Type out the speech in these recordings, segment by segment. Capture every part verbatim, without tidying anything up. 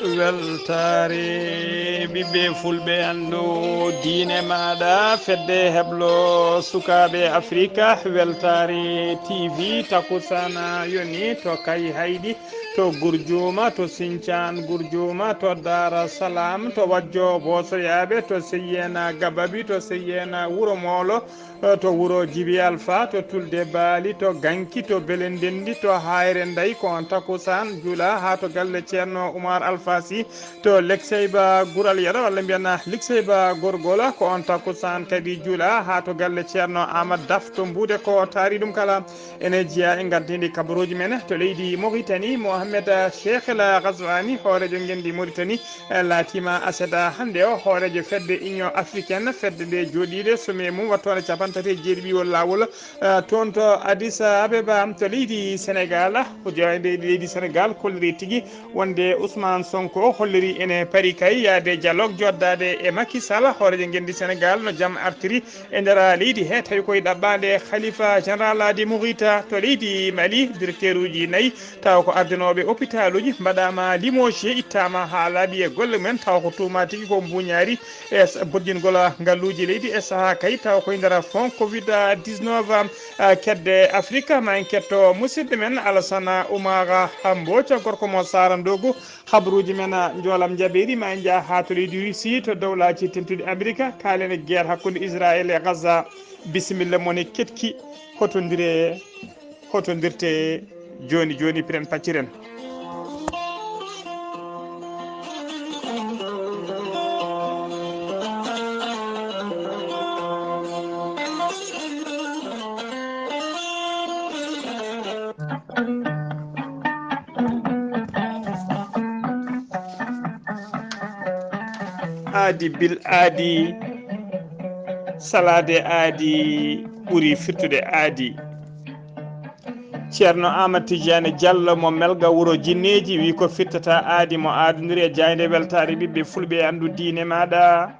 Weltaare ɓiɓɓe fulɓe anndu diine maaɗa, fedde heblo sukaaɓe Afrika, weltaare T V takusana yoni to Kayhayɗi, to Gurjuuma, to Sincaan Gurjuuma, to Daara Salaam, to Wajjo Boosoyaaɓe, to Seyyeena Gababi, to Seyyeena Wuro Moolo, to wuro Jibi Alfa, to Tulde Baali, to Ganki, to Belendendi, to Hayre Nday, ko on takusaan juula haa to galle Ceerno Umar Alfa Si, to Lekseyba Gural Yero, walla mbiyen Lekseyba Gorgola, ko on takusaan kadi juula haa to galle Ceerno Aamad Daf to Mbuude, ko taari ɗum kala. Ene jeyaa e ngardiindi kabaruuji men to leydi Moritani, Mohamed Cheikh El Ghazouani, hooreejo ngenndi Moritani, eh, laatiima aseda hannde o hooreejo fedde Union Africaine, fedde nde jooɗiiɗe sommet mum wattoore cappanɗe tati e jeeɗiɗiwol laawol, eh, toon to Addis Abeba to leydi Senegal. Ko jeyaa e nde leydi Senegal kolliri tigi wonde Ousmane Sonko holliri ene pari kay yaade dialogue, joddaade e Macky Sall, hooreejo ngenndi Senegal, no jam artiri e nder leydi he, tawi koye ɗaɓɓaande khalifa général de Mourita to leydi Mali, directeur uji nayi tawa ko ardinooɓe hôpital uji mbaɗaama limogé, ittaama haa laaɓi e golle mumen, tawa ko tuuma tigi ko mbuñaari e s-, bojjingol ngalluuji leydi e sahaa kay tawa koye nder fonds covid dix-neuf, ah, kedde Afrika. Ma en ketto musidɗo men Alassane Oumar Mbodj, gorko mo Saara Ndogu, habaruuji men, ah, njoolam njaɓeeri, ma en njah haa to leydi Russie, to dowlaaji tentuɗi Amerika, kaalen e guerre hakkunde Israël e Gaza. Bisimilla mon e ketki, hotondire, hotondirte jooni jooni, piren pacciren. Aadi bil aadi, salaade aadi ɓuri firtude aadi. Ceerno Aamad Tijaani Jallo mo Melga wuro Jinneeji wi ko firtata aadi mo aadondiri e jaaynde weltaare ɓiɓɓe fulɓe e anndu diine maaɗa.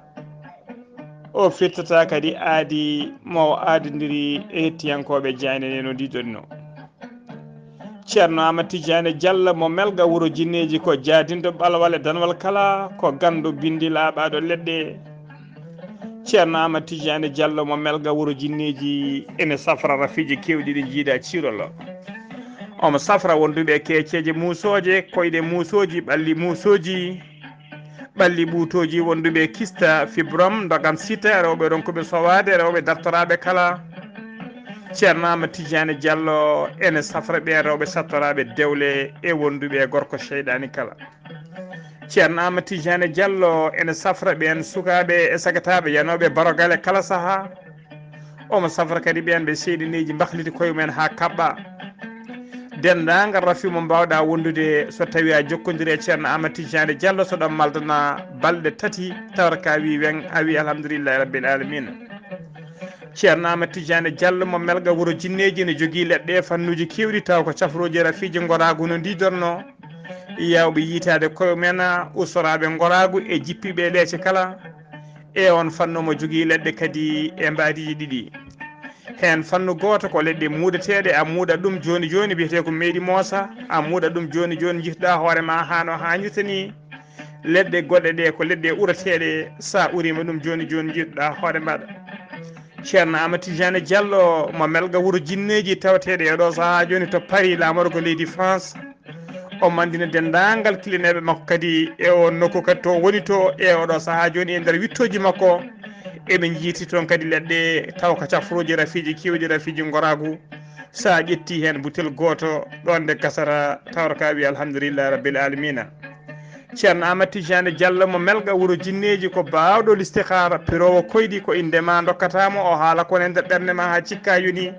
O firtata kadi aadi mo o aadondiri e hettiyankooɓe jaaynde nde no ndiɗon no. Ceerno Aamad Tijaani Jallo mo Melga wuro Jinneeji ko jaadinɗo ɓalwal e danwal kala, ko ganndo binndi laaɓaaɗo leɗɗe. Ceerno Aamad Tijaani Jallo mo Melga wuro Jinneeji ene safra rafiiji keewɗi ɗi njiidaa ciirolo. Omo safra wonduɓe keeceeje muusooje, koyɗe muusooji, ɓalli muusooji, ɓalli ɓuutooji, wonduɓe kista, fibrom, ndogam sita, rewɓe ronkuɓe sowaade, rewɓe dartoraaɓe kala. Ceerno Aamad Tijaani Jallo ene safra ɓeen rewɓe sattoraaɓe dewle e wonduɓe gorko seyɗaani kala. Ceerno Aamad Tijaani Jallo ene safra ɓeen sukaaɓe e sagataaɓe yanooɓe barogale kala sahaa. Omo safra kadi ɓeen ɓe seyɗineeji mbahliti koye mumen haa kaɓɓa. Denndaangal rafi mo mbaawɗaa wondude, so tawii a jokkondiri e Ceerno Aamad Tijaani Jallo, so ɗon maldana balɗe tati, tawata ka wii weŋ, a wii alhamdulillahi rabbil aalamiina. Ceerno Aamad Tijaani Jallo mo Melga wuro Jinneeji ne jogii leɗɗe fannuuji keewɗi, tawa ko cafrooji rafiiji ngoraagu no ndiidornoo. Yaawɓe yiytaade koye mumen, usoraaɓe ngoraagu e jippiiɓe leece kala. E oon fannu omo jogii leɗɗe kadi e mbaadiiji ɗiɗi. Heen fannu gooto ko leɗɗe muuɗeteeɗe, a muuɗa ɗum jooni jooni, wiyetee ko meeɗi moosa, a muuɗa ɗum jooni jooni, njiytoɗaa hoore ma haa no haanirta nii. Leɗɗe goɗɗe ɗe ko leɗɗe urateeɗe, so a uriima ɗum jooni jooni, njiytoɗaa hoore maaɗa. Ceerno Aamad Tijaani Jallo mo Melga wuro Jinneeji, tawateeɗo e ɗoo sahaa jooni to Paris, laamorgo leydi France. Omo anndina denndaangal kilineeɓe makko kadi e oon nokku kadi to woni to e oɗo sahaa jooni e nder wittooji makko. Eɓe njiiti toon kadi leɗɗe tawa ko cafrooji rafiiji keewɗi, rafiiji ngoraagu. So a ƴettii heen butel gooto, ɗoon nde gasata tawata ka wii alhamdulillahi rabbil aalamiina. Ceerno Aamad Tijaani Jallo mo Melga wuro Jinneeji ko baawɗo listihaara, piroowo koyɗi, ko innde ma ndokkata mo, o haala ko woni e nder ɓernde ma haa cikka yoni.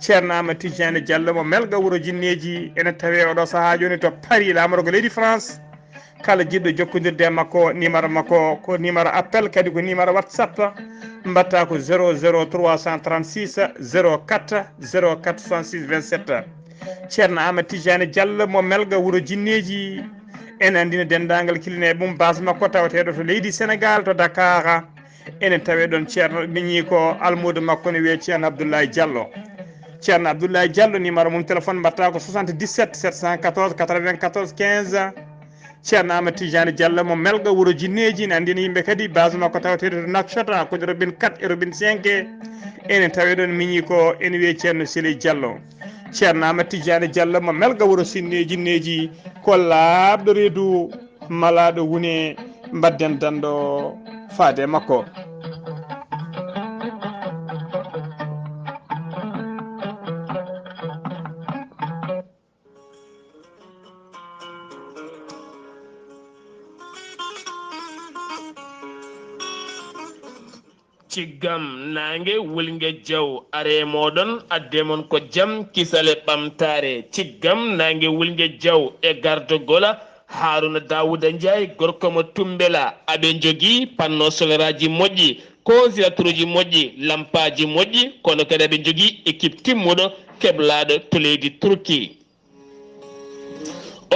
Ceerno Aamad Tijaani Jallo mo Melga wuro Jinneeji ene tawee oɗo sahaa jooni to Paris, laamorgo leydi France. Kala jiɗɗo jokkondirde e makko, numéro makko ko numéro appel, kadi ko numéro WhatsApp. Mbaɗta ko zéro zéro trois cent trente-six zéro quatre zéro quatre soixante-six vingt-sept. Ceerno Aamad Tijaani Jallo mo Melga wuro Jinneeji ene anndina denndaangal kilineeɓe mum base makko tawateeɗo to leydi Senegal, to Dakar. Enen tawe ɗon Ceerno miñi ko almuudo makko ne wiyee Ceerno Abdoulaye Diallo. Ceerno Abdoulaye Diallo, numéro mum téléphone mbaɗta ko soixante-dix-sept sept cent quatorze quatre-vingt-quatorze quinze, Ceerno Amadou Tidiane Diallo mo Melga wuro Jinneeji, ene anndina yimɓe kadi base makko taweteeɗo to Nouakchott, ko robin quatre e robin cinq. Ene taweɗon miñi ko ene wiyee Ceerno Sili Diallo. Ceerno Amadou Tidiane Diallo mo Melga wuro Sinne Jinneeji, ko laaɓɗo reedu, malaaɗo wune, mbadden danndo faade e makko. Ciggam naange wulnge jaw, are mooɗon, adde mon ko jam, kisal e ɓamtaare. Ciggam naange wulnge jaw e gardogola Haruna Dawuda Njaay, gorko mo Tumbela. Aɓe njogii panneau solaire aji moƴƴi, congélateur uji moƴƴi, lampaaji moƴƴi, kono kadi aɓe njogii équipe timmuɗo keblaaɗo to leydi Turki.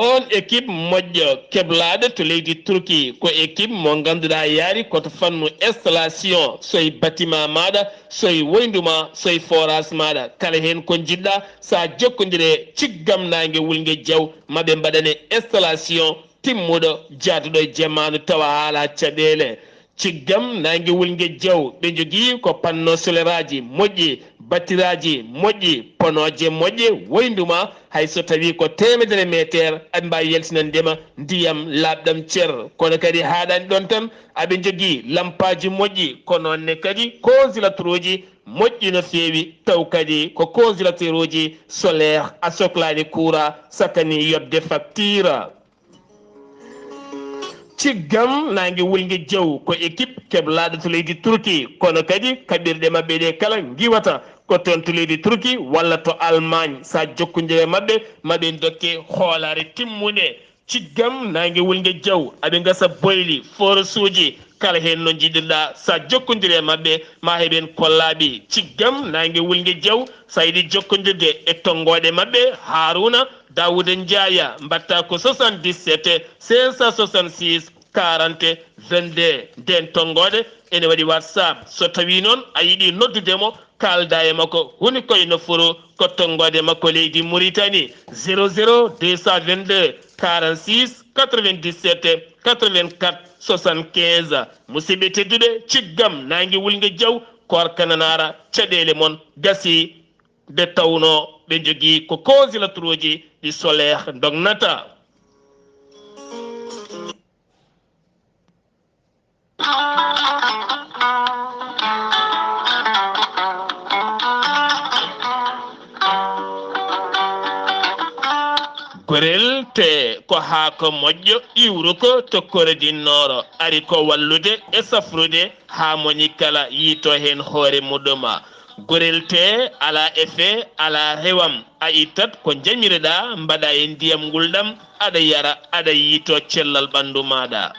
On équipe moƴƴo keblaaɗo to leydi Turki ko équipe mo ngannduɗaa yaari ko to fannu installation, soy bâtiment maaɗa, soy woyndu ma, soy forage maaɗa, kala heen ko njiɗɗaa, so a jokkondire ciggam naange wulnge jaw, maɓe mbaɗane installation timmuɗo, jaaduɗo e jamaanu tawa haala caɗeele. Ciggam naange wulnge jaw, ɓe njogii ko panneau solaire aji moƴƴi, battiraaji moƴƴi, ponooje moƴƴe, woyndu ma, hay so tawii ko teemedere meeteer, aɓe mbaawi yaltinande ma ndiyam laaɓɗam cer. Kono kadi haaɗaani ɗoon tan, aɓe njogii lampaaji moƴƴi, ko noon ne kadi congélateur uji moƴƴi no feewi, taw kadi ko congélateur uji solaire, a soklaani courant, sakkani yoɓde facture. Ciggam naange wulnge jaw ko équipe keblaaɗo to leydi Turki, kono kadi kaɓirɗe maɓɓe ɗe kala ngiwata ko toon to leydi Turki walla to Allemagne. So a jokkondire maɓɓe, maɓe dokke hoolaare timmunde. Ciggam naange wulnge jaw, aɓe ngasa boyli, forosuuji, kala heen no njiɗirɗa. So a jokkondire maɓɓe, ma heɓen kollaaɓe. Ciggam naange wulnge jaw, so a yiɗi jokkondirde e tonngooɗe maɓɓe, Haruna Dawuda Njaaya, mbaɗta ko soixante-dix-sept cinq cent soixante-six quarante vingt-deux. Nden tonngooɗe ene waɗi WhatsApp. So tawii noon a yiɗi noddude mo, kaalda e makko, woni koye nofuru ko tonngooɗe makko leydi Mauritanie, zéro zéro deux cent vingt-deux quarante-six quatre-vingt-dix-sept quatre-vingt-quatre soixante-quinze. Musidɓe tedduɓe, ciggam naange wulnge jaw, koorka nanaara, caɗeele mon gasii. Nde tawnoo ɓe njogii ko congélateur uji ɗi solaire ndognata. Gorel tee ko haako moƴƴo iwruko to Kore du Nord, ari ko wallude e safrude haa moñi kala yiito heen hoore muɗum. Gorel tee alaa effet, alaa rewam, a ittat ko njamireɗaa, mbaɗa e ndiyam ngulɗam, aɗa yara, aɗa yiito cellal ɓanndu maaɗa.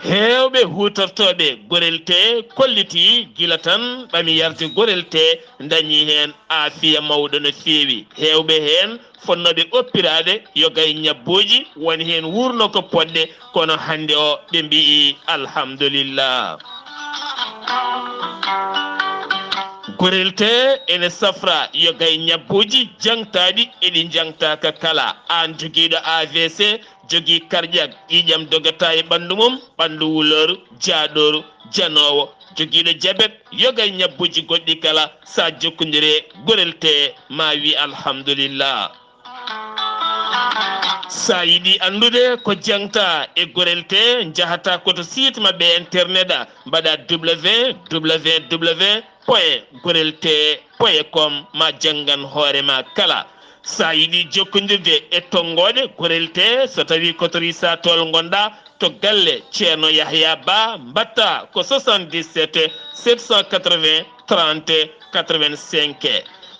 Heewɓe huutortooɓe gorel tee kollitii gila tan ɓami yarde gorel tee, ndañii heen aafiya mawɗo no feewi. Heewɓe heen fotnooɓe oppiraade yoga e ñabbuuji, woni heen wuurno ko poɗɗe, kono hannde o ɓe mbiyi alhamdulillah. Gorel tee ene safra yoga e ñabbuuji jaŋtaaɗi e ɗi jaŋtaaka kala. Aan jogiiɗo A V C, jogii karƴak, ƴiiƴam dogata e ɓanndu mum, ɓanndu wulooru, jaaɗooru, janoowo, jogiiɗo jabet, yoga e ñabbuuji goɗɗi kala, so a jokkondire gorel tee, ma wi alhamdulillah. So a yiɗi anndude ko jaŋta e gorel tee, njahata ko to site maɓɓe internet, mbaɗa W W W point gorel tee point com, ma janngan hoore ma kala. So a yiɗi jokkondirde e tonngooɗe gorel tee, so tawii ko to Risa Tool ngonɗaa, to galle Ceerno Yahya Ba, mbaɗta ko soixante-dix-sept sept cent quatre-vingts trente quatre-vingt-cinq.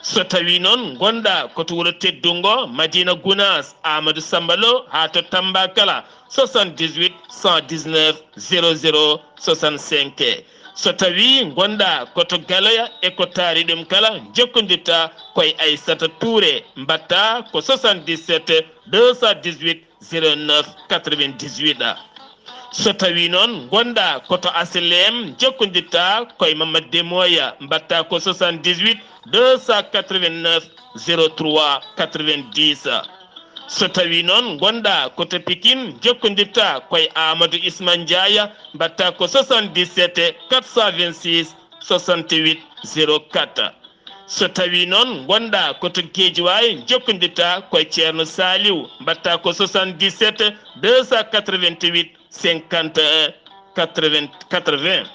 So tawii noon ngonɗaa ko to wuro teddungo Madina Gunaas, Amadou Samba Lo, haa to Tamba kala, soixante-dix-huit cent dix-neuf zéro zéro soixante-cinq. So tawii ngonɗaa ko to Galoya e ko taari ɗum kala, jokkondirta ko e Aissata Touré, mbaɗta ko soixante-dix-sept deux cent dix-huit zéro neuf quatre-vingt-dix-huit. So tawii noon ngonɗaa ko to H L M, jokkondirta ko e Mamadou Demoya, mbaɗta ko soixante-dix-huit deux cent quatre-vingt-neuf zéro trois quatre-vingt-dix. So tawii noon ngonɗaa ko to Pikin, jokkondirtaa koye Amadou Isma Ndiaye, mbaɗtaa ko soixante-dix-sept quatre cent vingt-six soixante-huit zéro quatre. So tawii noon ngonɗaa ko to Guédiawaye, jokkondirtaa koye Ceerno Saliou, mbaɗtaa ko soixante-dix-sept deux cent quatre-vingt-huit cinquante et un quatre-vingts, quatre-vingts.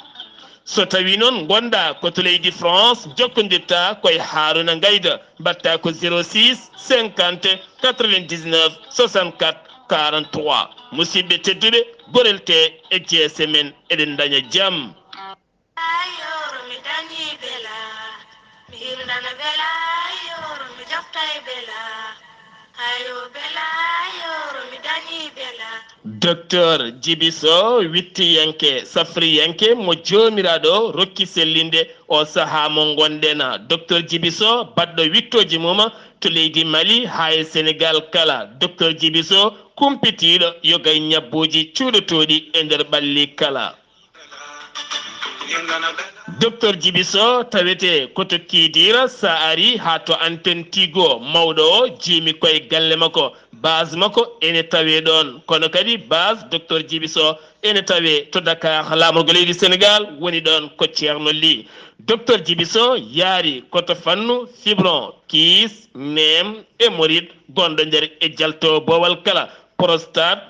So tawii noon ngonɗaa ko to leydi France, jokkondirtaa koye Haaruna Ngayda, mbaɗtaa ko zéro six cinquante quatre-vingt-dix-neuf soixante-quatre quarante-trois. Musidɓe tedduɓe, gorel tee e jeese men, eɗen ndaña jam. Ayoro mi dañi bela, mi hirndana bela, ayoro mi joftay bela, ayo bela, ayoro mi dañi bela. Docteur Djibiso, wittiyanke, safriyanke mo Joomiraaɗo rokki sellinde o sahaa mo ngonɗen. Docteur Djibiso, baɗɗo wittooji mum to leydi Mali haa e Senegal kala. Docteur Djibiso, kumpitiiɗo yoga e ñabbuuji cuuɗotooɗi e nder ɓalli kala. Docteur Djibiso tawete ko to Kidira, sa ari haa to antenne Tigo mawɗo o, jiimi koye galle makko, base makko ene tawe ɗoon. Kono kadi base Docteur Djibiso ene tawe to Dakar, laamorgo leydi Senegal woni ɗoon ko Ceerno Ly. Docteur Djibiso yaari ko to fannu fibron, kiis, neem, hémorroïde gonɗo nder e jalto boowal kala, prostate,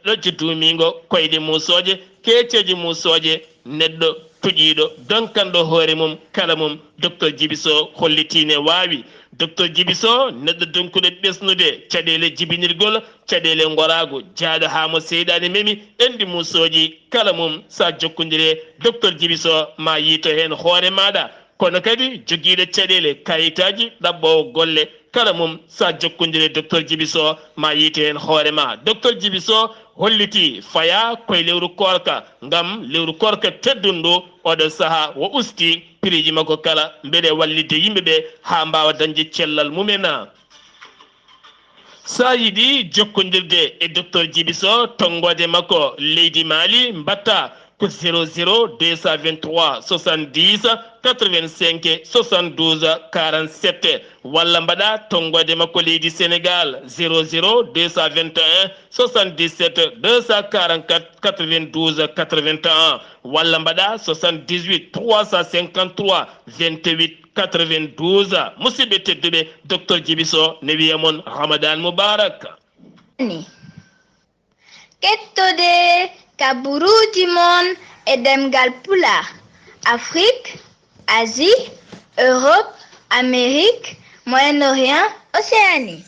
doƴƴo duumiingo, koyɗe muusooje, keeceeje muusooje, neɗɗo tuƴiiɗo, donkanɗo hoore mum, kala mum, Docteur Djibiso hollitii ne waawi. Docteur Djibiso, neɗɗo donkuɗo ɓesnude caɗeele jibinirgol, caɗeele ngoraagu, jaaɗo haa mo seyɗaane memi, enɗi muusooji, kala mum, sa jokkondire Docteur Djibiso, ma yiito heen hoore maaɗa. Kono kadi jogiiɗo caɗeele, kayitaaji, ɗaɓɓoowo golle, kala mum sa jokkondire Docteur Djibiso ma yiite heen hoore ma. Docteur Djibiso hollitii fayaa koye lewru koorka, ngam lewru koorka teddundu oɗo sahaa o usti piriiji makko kala, mbeɗe wallitde yimɓe ɓe haa mbaawa dañde cellal mumen. Sa yiɗi jokkondirde e Docteur Djibiso, tonngoode makko leydi Mali, mbaɗta ko zéro zéro deux cent vingt-trois soixante-dix quatre-vingt-cinq soixante-douze quarante-sept, walla mbaɗa tonngoode makko leydi Senegal, zéro zéro deux cent vingt et un soixante-dix-sept deux cent quarante-quatre quatre-vingt-douze quatre-vingt-un, walla mbaɗa soixante-dix-huit trois cent cinquante-trois vingt-huit quatre-vingt-douze. Musidɓe tedduɓe, Docteur Djibiso ne wiya mon Ramadan Mubarak. Ni. Kettode kaburuuji mon e ɗemngal Pulaar, Afrik, Asie, Europe, Amérique, Moyen-Orient, Océanie.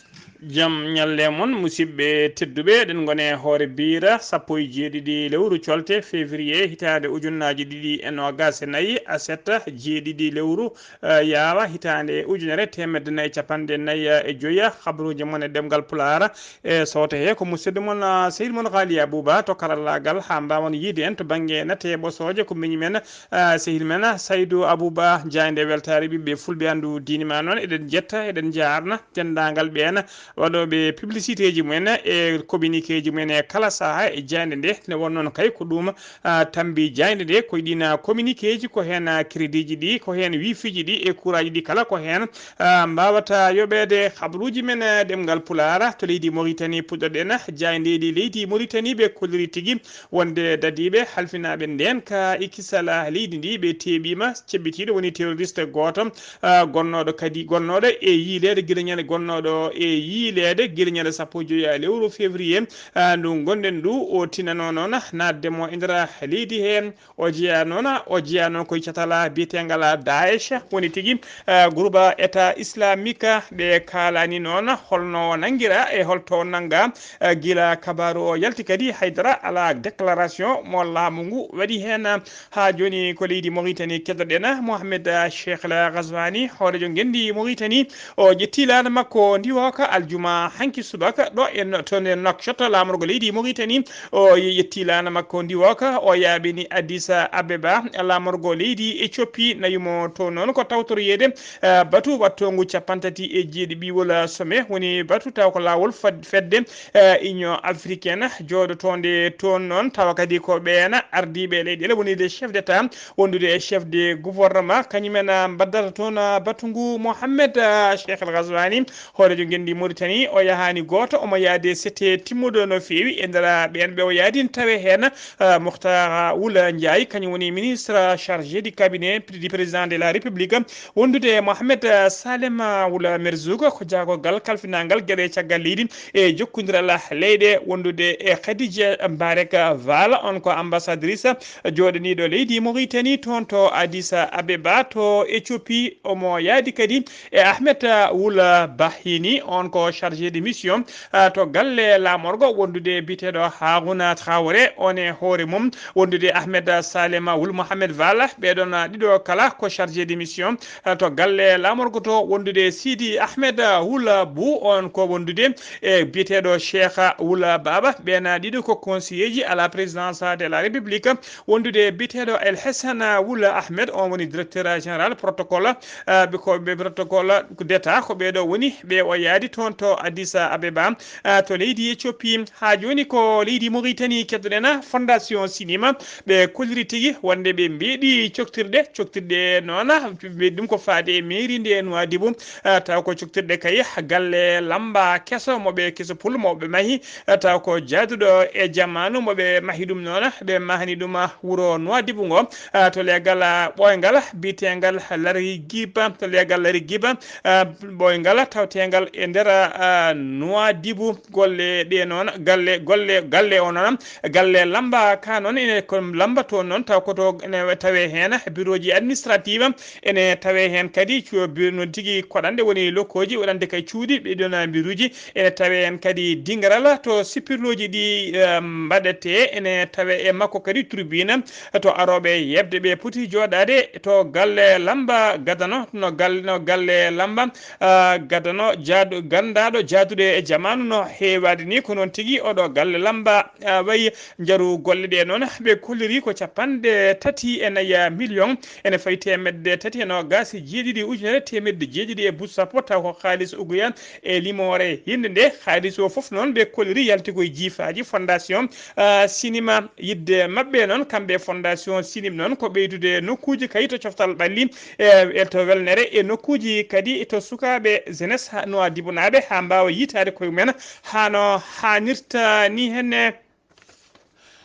Jam ñalle mon, musidɓe tedduɓe, eɗen ngone hoore biira sappo e jeeɗiɗi lewru colte février hitaande ujunnaaji ɗiɗi e noogaas e nayi, aset jeeɗiɗi lewru, eh, yaawa hitaande ujunere teemedde nayi capanɗe nayi e joya. Habruuji mon e ɗemngal Pulaar e sooto he ko musidɗo mon, ah, sehil mon Haali Abuba to karallaagal, haa mbaawan yiide en to bannge nate ɓosooje ko miñi men, ah, sehil men Saydu Abuba. Jaaynde weltaare ɓiɓɓe fulɓe anndu diine ma noon, eɗen njetta, eɗen njaarna denndaangal ɓeen waɗooɓe publicité ji mumen e communiqué ji mumen e kala sahaa e jaaynde nde. Ne won noon kay ko ɗum, ah, tambi jaaynde nde, ko e ɗiin communiqué ji, ko heen, ah, crédit ji ɗi, ko heen wifi ji ɗi e courant ji ɗi kala ko heen, ah, mbaawata yoɓeede habruuji men, eh, ɗemngal Pulaar to leydi Mauritanie. Puɗɗoɗen jaayndeeji leydi Mauritanie, ɓe kolliri tigi wonde dadiiɓe halfinaaɓe ndeen ka e kisal leydi ndi, ɓe teeɓiima ceɓɓitiiɗo woni terroriste gooto, ah, gonnooɗo kadi, gonnooɗo e yiileede gila ñande, gonnooɗo e yiileede gila ñande sappo e joy lewru février, ah, ndu ngonɗen ndu. O tinanoo noon naatde mo e nder leydi he. O jeyaa noon, o jeyaa noon koye catal biyeteengal Daesh, woni tigi, ah, groupe État Islamique. Ɓe kaalani noon holno nanngira e holto nannga, ah, gila kabaaru o yalti kadi haydara alaa déclaration mo laamu ngu waɗi heen. Haa jooni ko leydi Mauritanie keddoɗen Mohamed, ah, Cheikh El Ghazouani, hooreejo ngenndi Mauritanie. O ƴetti laana makko ndiwooka aljuma hanki subaka ɗo e no-, to nder Nouakchott, laamorgo leydi Mauritanie. O ye-, ƴetti laana makko ndiwooka, o yaaɓini Addis Abeba, laamorgo leydi Éthiopie, nawi mo to noon ko tawtoroyeede, eh, batu wattoongu capanɗe tati e jeeɗiɗi ɓiwol sommet, woni batu taw ko laawol fad-, fedde, eh, Union Africaine jooɗotoonde toon noon, tawa kadi ko ɓeen ardiiɓe leyɗeele woni les chefs d'État wondude e chef de gouvernement, kañumen, ah, mbaddata toon, ah, batu ngu. Mohamed, ah, Cheikh El Ghazouani, hooreejo ngenndi Mauritanie, Mauritanie, o yahaani gooto, omo yaadi e sete timmuɗo no feewi. E nder ɓeen ɓe o yaadi ne tawee heen, ah, Mokhtar Wula Ndiaye, kañum woni ministre chargé du cabinet du président de la République, wondude e Mohamed, ah, Salem, ah, Wula Merzoug, ko jaagorgal kalfinangal geɗe caggal leydi e jokkondiral leyɗe, wondude e Khadija Mbarek Vala, on ko ambassadrice jooɗaniiɗo leydi Mauritanie toon to Addis Abeba to Éthiopie. Omo yaadi kadi e Ahmed Wula Bahini, on ko chargé de mission, ah, to galle laamorgo, wondude e biyeteeɗo Harouna Traoré, on e hoore mum, wondude e Ahmed Salema Wul Mohamed Vala. Ɓeeɗoon, ah, ɗiɗo kala ko chargé de mission, ah, to galle laamorgo to, wondude e Sidi Ahmed, ah, Wula Bou, on ko wondude e biyeteeɗo Cheikh Wula Baba. Ɓeen, ah, ɗiɗo ko conseiller ji à la présidence de la République, wondude e biyeteeɗo El Hassan Wula Ahmed, on woni directeur général protocole, ah, ɓe ko ɓe protocole d'État, ko ɓeeɗo woni ɓe o yaadi toon to Addis Abeba, ah, to leydi Éthiopie. Haa jooni ko leydi Mauritanie keddoɗen, ah, Fondation Sinima, ɓe kolliri tigi wonde ɓe mbeeɗi coktirɗe, coktirɗe noon, ah, mbeeɗi ɗum ko faade e mairie nde Nouadhibou, ah, taw ko coktirɗe kay galle lamba keso mo ɓe keso pul mo ɓe mahi, taw ko jaaduɗo e jamaanu mo ɓe mahi ɗum noon, ɓe mahani ɗum wuro Nouadhibou ngo, ah, to leegal, ah, ɓooyngal biyeteengal Larigiba, to leegal Larigiba, ah, ɓooyngal tawteengal e nder, ah, Nouadhibou. Golle ɗe noon, galle, golle, galle o noon, galle lamba ka noon, ene ko lamba to noon, taw ko to ene tawee heen bureau ji administrative, ene tawee heen kadi cu-, bi-, noon tigi koɗanɗe woni lokkooji, waɗande kay cuuɗi, ɓe ɗon bureau ji, ene tawee heen kadi dingiral to sipirlooji ɗi, eh, mbaɗetee, ene tawee e makko kadi tribune to arooɓe yeɓde ɓe poti jooɗaade to galle lamba gadano, no gal-, no galle lamba, ah, gadano jaadu-, ganndaaɗo jaaduɗe e jamaanu no heewaade ni, ko noon tigi oɗo galle lamba, ah, wayi njaru golle ɗe noon ɓe kolliri ko capanɗe tati e nayi million, ene fayi teemedde tati e noogaas e jeeɗiɗi ujunere teemedde jeeɗiɗi e buuɗi sappo, taw ko haalis ugoya e limoore yimɓe nde. Haalis o fof noon ɓe kolliri yalti koye jiifaaji fondation, ah, sinima. Yiɗde maɓɓe noon, kamɓe fondation sinim noon, ko ɓeydude nokkuuji kay to coftal ɓalli, e, e to welnere, e nokkuuji kadi to sukaaɓe jeunesse ha-, Nouadhibou naaɓe haa mbaawa yiytaade koye mumen hano haanirta ni henne.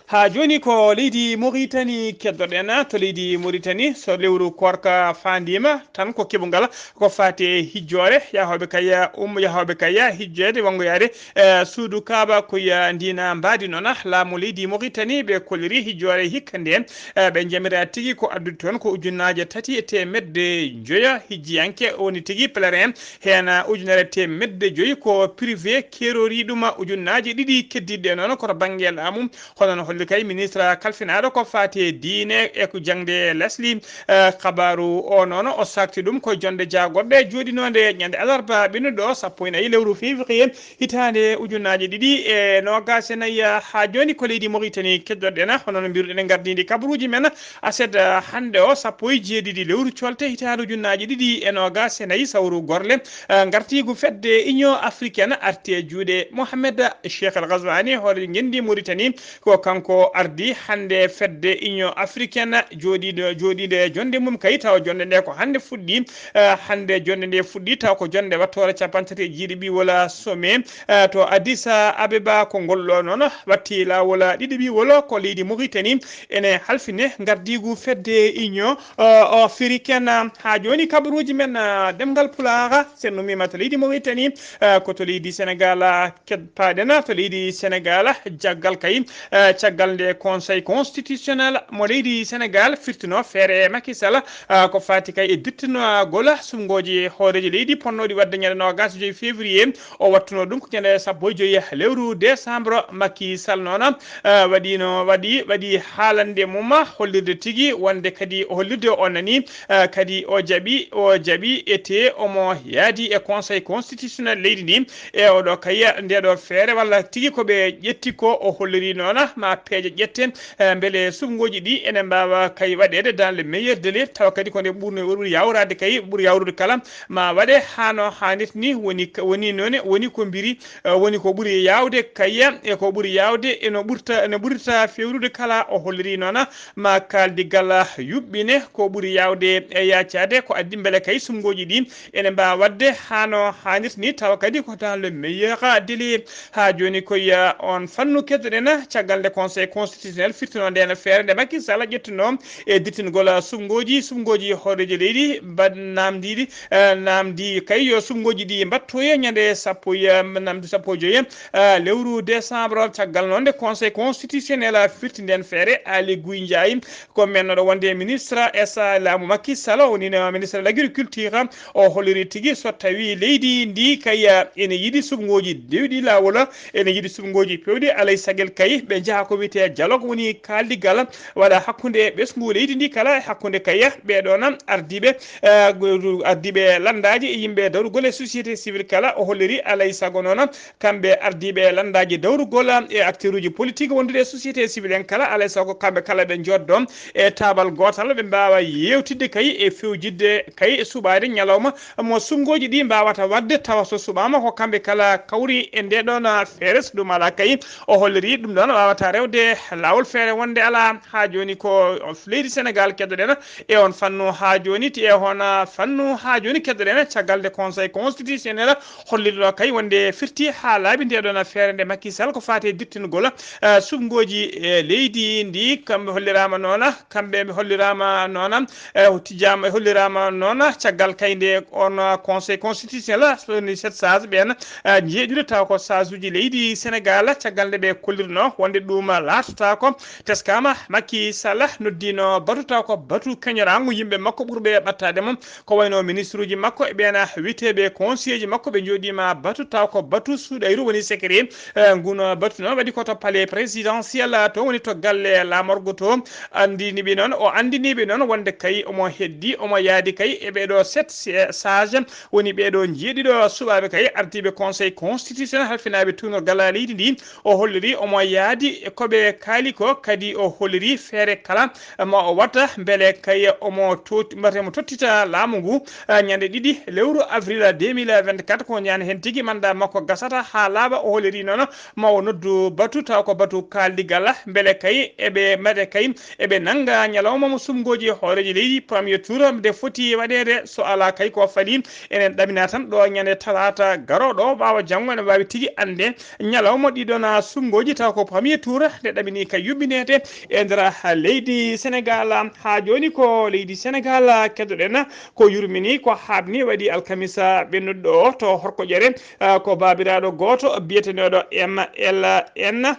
Haa jooni ko leydi Mauritanie keddoɗen. To leydi Mauritanie, so lewru koorka faandiima tan ko keɓungal ko faati e hijjoore, yahooɓe kay um-, yahooɓe kay hijjeede wanngoyaade, eh, suudu Kaaba koye ndiina mbaadi noon. Laamu leydi Mauritanie ɓe kolliri hijjoore hikka nde, eh, ɓe njamira tigi ko addude toon ko ujunnaaje tati e teemedde njoya hijjiyanke woni tigi pèlerin. Heen ujunere teemedde joyi ko privé keerori ɗum, ujunnaaje ɗiɗi keddiiɗe noon ko to bannge laamu. Hono no holli kay ministre kalfinaaɗo ko faati e diine e ko jaŋde lesli, eh, kabaaru o noon o sakti ɗum ko jonde jaagorɗe jooɗinoonde ñande alarba ɓennuɗo sappo e nayi lewru février hitaande ujunnaaje ɗiɗi e noogaas e nayi. Haa jooni ko leydi Mauritanie keddoɗen, hono no mbiruɗen e ngardiindi kabaruuji men aset, eh, hannde o sappo e jeeɗiɗi lewru colte hitaande ujunnaaje ɗiɗi e noogaas e nayi sawru gorle, eh, ngartiigu fedde Union Africaine arti e juuɗe Mohamed Cheikh El Ghazouani, hooreejo ngenndi Mauritanie. Ko kanko ardi hannde fedde Union Africaine jooɗiiɗo, jooɗiinde e jonnde mum kay, tawa jonnde nde ko hannde fuɗɗi. Eh, hannde jonnde nde fuɗɗi, tawa ko jonnde wattoore cappanɗe tati e jeeɗiɗi wala sommet, eh, to Addis Abeba. Ko ngol ɗo noon watti laawol ɗiɗi wala ko leydi Mauritanie ene halfine ngardiigu fedde Union, eh, Africaine. Haa jooni kabaruuji men, eh, ɗemngal Pulaar, sen numiima to leydi Mauritanie, eh, ko to leydi Sénégal, eh, ked-, paaɗen to leydi Sénégal, caggal kay, eh, caggal nde Conseil constitutionnel mo leydi Sénégal firtino feere Macky Sall, eh, ko faati kay e duttinagol suɓngooji hooreejo leydi ponnooɗi waɗde ñande noogaas e joy février, o wattuno ɗum ko ñande sappo e joy lewru décembre. Macky Sall noon, eh, waɗino, waɗi, waɗi haalande mum hollirde tigi wonde kadi o hollirde o nani, eh, kadi o jaɓi, o jaɓi ete omo yaadi e Conseil constitutionnel leydi ndi. E oɗo kay, ndeɗo feere walla tigi ko ɓe ƴetti ko o holliri noon ma peeje ƴetten, eh, mbele suɓngooji ɗi ene mbaawa kay waɗeede dans le meilleur délai, tawa kadi ko nde ɓurno, ɓuri yawraade kay, ɓuri yawrude kala, ma waɗe hano haanirta ni, woni, woni noone, woni ko mbiri, eh, woni ko ɓuri yawde kay, e ko ɓuri yawde, eno ɓurta, ene ɓurta fewrude kala, o holliri noona, ma kaaldigal yuɓɓine, ko ɓuri yawde e yaacaade, ko addi mbele kay suɓngooji ɗi ene mbaawa waɗde hano haanirta ni, tawa kadi ko dans le meilleur délai. Haa jooni koye, eh, on fannu keddoɗen, caggal nde Conseil constitutionnel firtino ndeen feere nde Macky Sall ƴettuno e dittingol suɓngooji, suɓngooji hooreejo leydi, mbaɗ-, naamndiiɗi, eh, naamndi kay yo suɓngooji ɗi mbattoye ñande sappo e, naamndi sappo e joye, eh, lewru décembre. Caggal noon nde Conseil constitutionnel firti ndeen feere, Aly Ngouille Ndiaye, ko mennooɗo wonde ministre S A laamu Macky Sall, o woni no ministre de l'agriculture, o holliri tigi so tawi leydi ndi kay, eh, ene yiɗi suɓngooji dewɗi laawol, ene yiɗi suɓngooji pewɗi, alay sagel kay ɓe njaha ko wiyetee dialogue, woni kaaldigal waɗa hakkunde ɓesngu leydi ndi kala, e hakkunde kay ɓee ɗoon ardiiɓe, eh, go-, ardiiɓe lanndaaji e yimɓe dawrugol e société civile kala. O holliri alay sago noon kamɓe ardiiɓe lanndaaji dawrugol e acteuruuji politique wondude e société civile en kala, alay sago kamɓe kala ɓe njooddoo e taabal gootal, ɓe mbaawa yeewtidde kay e fewjidde kay e suɓaade ñalawma mo suɓngooji ɗi mbaawata waɗde, tawa so suɓaama ko kamɓe kala kawri e ndee ɗoon feere. So ɗum alaa kay, o holliri ɗum ɗoon waawata rewde laawol feere wonde alaa. Haa jooni ko leydi Senegaal keddoɗen e on fannu. Haa jooni ti e hona fannu, haa jooni keddoɗen caggal nde Conseil constitutionnel hollirɗo kay wonde firti haa laaɓi ndee ɗoon feere nde Macky Sall ko faati e dirtingol, eh, suɓngooji, eh, leydi ndi. Kamɓe holliraama noona, kamɓe ɓe holliraama noona, eh, tijjaama, holliraama noona caggal kay nde on Conseil constitutionnel, so woni sept sages ɓeen, eh, njeeɗiɗo tawa ko sages uji leydi Senegaal, caggal nde ɓe kollirno wonde ɗum laatotaako. Teskaama, Macky Sall noddino batu taw ko batu keñoraango yimɓe makko ɓurɓe ɓattaade mo, ko wayno ministre uji makko e ɓeena wiyeteeɓe conseiller ji makko, ɓe njooɗiima batu taw ko batu suuɗayru woni secret. Eh, nguno batu noon waɗi ko to palais présidentiel, to woni to galle laamorgo to. Anndini ɓe noon, o anndini ɓe noon wonde kay omo heddi, omo yaadi kay e ɓeeɗo sept sages, woni ɓeeɗo njeeɗiɗo suɓaaɓe kay ardiiɓe Conseil constitutionnel halfinaaɓe tuunorgal leydi ndi. O holliri omo yaadi e ko ɓe kaali ko, kadi o holliri feere kala ma o watta mbele kay omo tot-, mbate mo tottita laamu ngu, eh, ñande ɗiɗi lewru avril deux mille vingt-quatre, ko ñande heen tigi mandat makko gasata haa laaɓa. O holliri noon ma o noddu batu taw ko batu kaaldigal, mbele kay eɓe mbaɗe kay eɓe nannga ñalawma mo suɓngooji hooreejo leydi premier tour nde foti waɗeede. So alaa kay ko fali, enen ɗamina tan ɗo ñande talaata garooɗo, ɓaawo janngo ene waawi tigi annde ñalawma ɗiɗon suɓngooji taw ko premier tour nde ɗamini kay yuɓɓineede e nder leydi Senegaal. Haa jooni ko leydi Senegaal keddoɗen, ko yurmini, ko haaɓni waɗi alkamisa ɓennuɗo o to Horkoƴere, ah, ko baabiraaɗo gooto biyeteneeɗo M L N,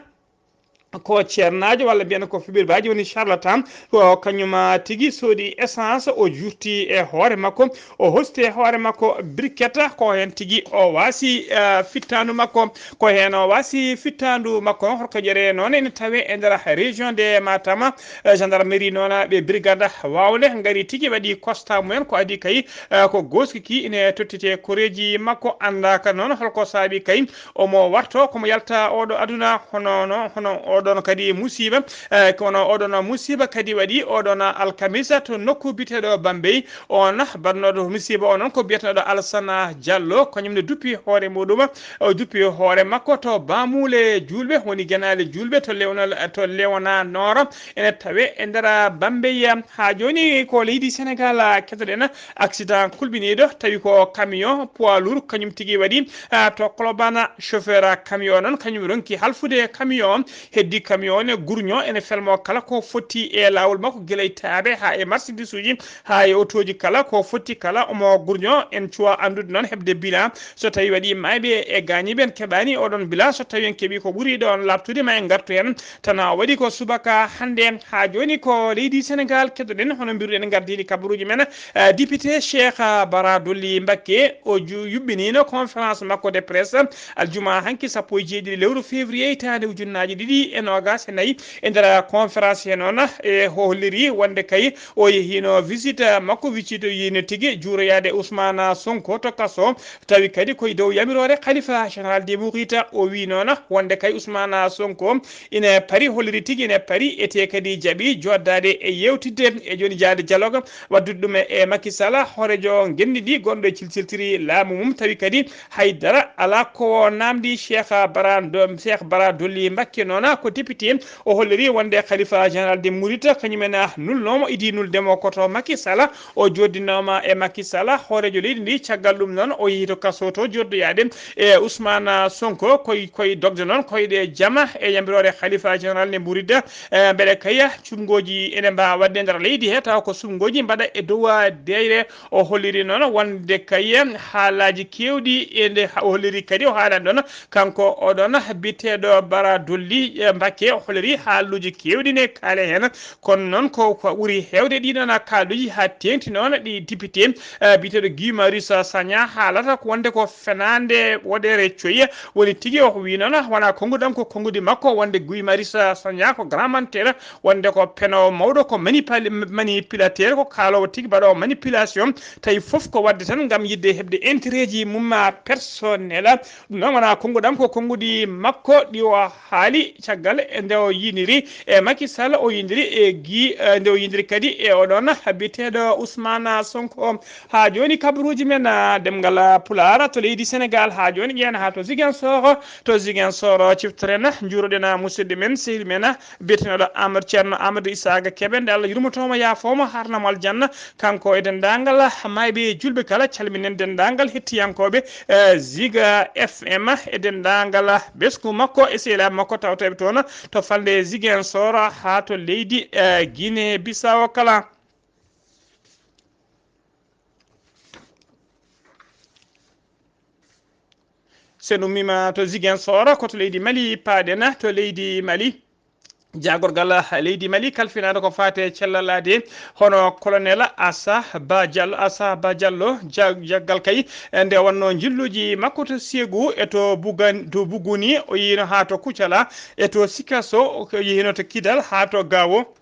ko ceernaajo walla mbiyen ko fiɓirbaji woni charlatan, ko kañum, ah, tigi soodi essence, o jurti e hoore makko, o hosti e hoore makko briquette, ko heen tigi o waasi, ah, fittandu makko, ko heen o waasi fittandu makko. Horkoƴere noon ene tawe e nder région de Matam, eh, gendarmerie noon ɓe brigade Wawnde ngari tigi waɗi constat mumen, ko adi kay, eh, ko goskiki ine tottite koreeji makko, anndaaka noon holko saabi kay omo warto komo yalta oɗo aduna. Hono no, hono oɗon kadi musiba, eh, kono oɗon musiba kadi waɗi oɗon alkamisa to nokku biteɗo Bambey. On baɗnoɗo musiba o noon ko biyeteɗo Alsana Diallo, kañum ne duppi hoore muɗum, o duppi hoore makko to Bamule Julɓe, woni Genaale Julɓe to Lewnal, to Lewna Noora, ene tawe e nder Bambey. Haa jooni ko leydi Senegal, keɗoɗen accident kulɓiniiɗo, tawi ko camion poids lourd, kañum tigi waɗi, ah, to Kolobana. Chauffeur camion noon, kañum ronki halfude camion, heddi camion ne gurño, ene felmo kala ko foti e laawol makko, gila e taabe haa e marchandise uji, haa e otooji kala, ko foti kala omo gurño. En cuwa anndude noon heɓde bilan, so tawi waɗi maayɓe e gaañiiɓe, en keɓaani oɗon bilan. So tawi en keɓi ko ɓuri ɗoon laaɓtude, ma en ngartu heen. Tan o waɗi ko subaka hannde. Haa jooni ko leydi Senegal keɗoɗen, hono mbiruɗen, ngardini kabaruuji men. Eh, député Cheikh Bara Dolly Mbacké, o ju-, yuɓɓiniino conférence makko de presse aljuma hanki sappo e jeeɗiɗi lewru février hitaande ujunnaaji ɗiɗi e noogaas e nayi e nder conférence he noon, e holliri wonde kay o yehiino visite makko, visite yiino tigi juuroyaade Ousmane Sonko to kaso. Tawi kadi koye dow yamiroore Khalifa Général des Mourides, o wii noon wonde kay Ousmane Sonko ina pari, holliri tigi ina pari, ete kadi jaɓi joddaade e yewtidde e jooni jaade dialogue, waddude ɗum e Macky Sall, hooreejo ngenndi ndi gonɗo e cilciltiri laamu mum. Tawi kadi hay dara alaa ko naamndi Cheikh Bara Do-, Cheikh Bara Dolly Mbacké noon ko député. O holliri wonde Khalifa Général des Mourides kañum en nulnooma, idi nuldemo ko to Macky Sall. O joddinooma e Macky Sall, hooreejo leydi ndi. Caggal ɗum noon, o yehi to kaso to joddoyaade e Ousmane Sonko. Koy, koy dogde noon koyɗe jama e yamiroore Khalifa Général ne Mouride. E, mbeɗe kaya, suɓngooji ene mbaawa waɗde nder leydi he, tawa ko suɓngooji mbaɗa e dow deeyre. O holliri noon wonde kay haalaaji keewɗi e nde ha-, o holliri kadi, o haalani ɗoon kanko oɗoon biyeteeɗo Bara Dolly, e, Mbacké, o holliri haaluuji keewɗi ne kaale heen. Kono noon ko, ko ɓuri heewde ɗiɗoon kaaluuji haa teeŋti noon ɗi député, e, biyeteeɗo Guy Marius Sagna haalata ko wonde ko fenaande woɗeere coyi. Woni tigi o wii noon wonaa konnguɗi am, ko konnguɗi makko, wonde Guy Marius Sagna ko grand menteur, wonde ko penoowo mawɗo, ko manipali-, manipulateur, ko kaaloowo tigi, mbaɗoowo manipulation, tawi fof ko waɗde tan ngam yiɗde heɓde intérêt ji mum personnel. Ɗum noon wonaa konnguɗi am, ko konnguɗi makko ɗi o haali caggal e nde o yiiniri e Macky Sall, o yiiniri e Guy, e nde o yiiniri kadi e oɗoon biyeteeɗo Ousmane Sonko. Haa jooni kabaruuji men, ah, ɗemngal, ah, Pulaar to leydi Senegaal, haa jooni ƴeewen haa to Ziguinchor, to Ziguinchor ciftoren, njuuroɗen, ah, musidɗo men, sehil men, ah, biyeteeɗo Amadou Ceerno Amadou Isaaga Kebe, nde Allah yurmotooma, yaafooma, haarnamo aljanna, kanko e denndaangal, ah, maayɓe e juulɓe kala, calminen denndaangal hettiyankooɓe, eh, Ziga F M e denndaangal, ah, ɓesngu makko e sehilaaɓe makko tawteeɓe toon to falnde Ziguinchor haa to leydi, eh, Guinée Bissau kala. So en ummiima to Ziguinchor, ko to leydi Mali paaɗen, to leydi Mali. Jaagorgal leydi Mali kalfinaade ko faati e cellal aadee, hono colonel Assa Ba Diallo, Assa Ba Diallo, ja-, jaggal kay, e nde wonnoo njilluuji makko to Ségou e to Bugan-, to Bougouni, o yiino haa to Koutiala e to Sikasso, o yiino to Kidal haa to Gao.